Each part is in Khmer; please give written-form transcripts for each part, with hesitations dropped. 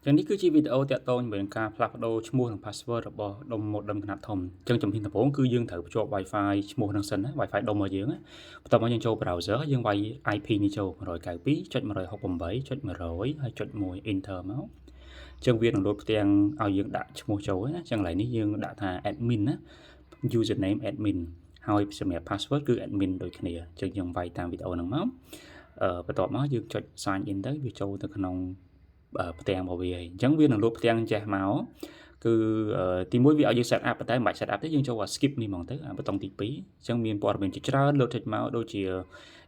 ចឹងនេះគឺជាវីដេអូតាក់ទងជាមួយនឹងការផ្លាស់ប្ដូរឈ្មោះនិង password របស់ដុំ modem ខ្នាតធំអញ្ចឹងជំហានដំបូងគឺយើងត្រូវភ្ជាប់ Wi-Fi ឈ្មោះហ្នឹងសិនណា Wi-Fi ដុំរបស់យើងណាបន្ទាប់មកយើងចូល browser យើងវាយ IP នេះចូល192.168.100ហើយចុច1 enter មកអញ្ចឹងវានឹងលោតផ្ទាំងឲ្យយើងដាក់ឈ្មោះចូលណាអញ្ចឹងកន្លែងនេះយើងដាក់ថា admin ណា username admin ហើយសម្រាប់ password គឺ admin ដូចគ្នាអញ្ចឹងយើងវាយតាមវីដេអូហ្នឹងមកអឺបន្ទាប់មកយើងចុច sign in ទៅវាចូលទៅក្នុងផ្ទាំងរបស់វាហើយអញ្ចឹងវានឹងលោតផ្ទាំងចេះមកគឺទីមួយវាឲ្យយើង set up ប៉ុន្តែមិនបាច់ set up ទេយើងចូលអា skip នេះហ្មងទៅអាប៊ូតុងទី2អញ្ចឹងមានព័ត៌មានជាច្រើនលោតចេញមកដូចជា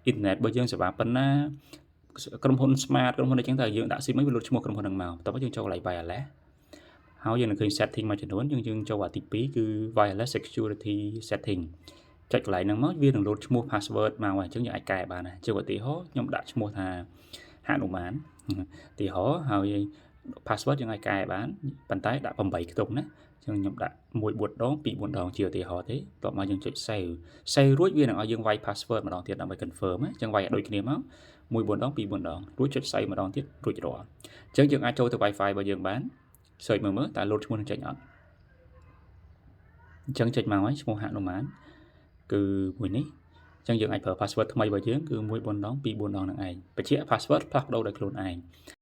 អ៊ីនធឺណិតរបស់យើងសេវាប៉ុណ្ណាក្រុមហ៊ុន Smart ក្រុមហ៊ុនអីចឹងទៅយើងដាក់ SIM អីវាលោតឈ្មោះក្រុមហ៊ុនហ្នឹងមកបន្ទាប់មកយើងចូលកន្លែង wireless ហើយយើងនឹងឃើញ setting មួយចំនួនយើងយើងចូលអាទី2គឺ wireless security setting ចុចកន្លែងហ្នឹងមកវានឹងលោតឈ្មោះ password មកហើយអញ្ចឹងយើងអាចកែបានណាជាឧទាហរណ៍ខ្ញុំដាក់ឈ្មោះថាហនុមានឧទាហរណ៍ហើយ password យើងអាចកែបានប៉ុន្តែដាក់8ខ្ទង់ណាអញ្ចឹងខ្ញុំដាក់1 4ដង2 4ដងជាឧទាហរណ៍ទេបន្ទាប់មកយើងចុច save save រួចវានឹងឲ្យយើងវាយ password ម្ដងទៀតដើម្បី confirm ណាអញ្ចឹងវាយឲ្យដូចគ្នាមក1 4ដង2 4ដងរួចចុច save ម្ដងទៀតរួចរាល់អញ្ចឹងយើងអាចចូលទៅ Wi-Fi របស់យើងបាន search មើលមើលតើលោតឈ្មោះនឹងចេញអត់អញ្ចឹងចុចមកហើយឈ្មោះហនុមានគឺមួយនេះអញ្ចឹងយើងអាចប្រើ password ថ្មីរបស់យើងគឺ1 4ដង2 4ដងនឹងឯងបញ្ជាក់ password ផ្លាស់ប្ដូរដោយខ្លួនឯង។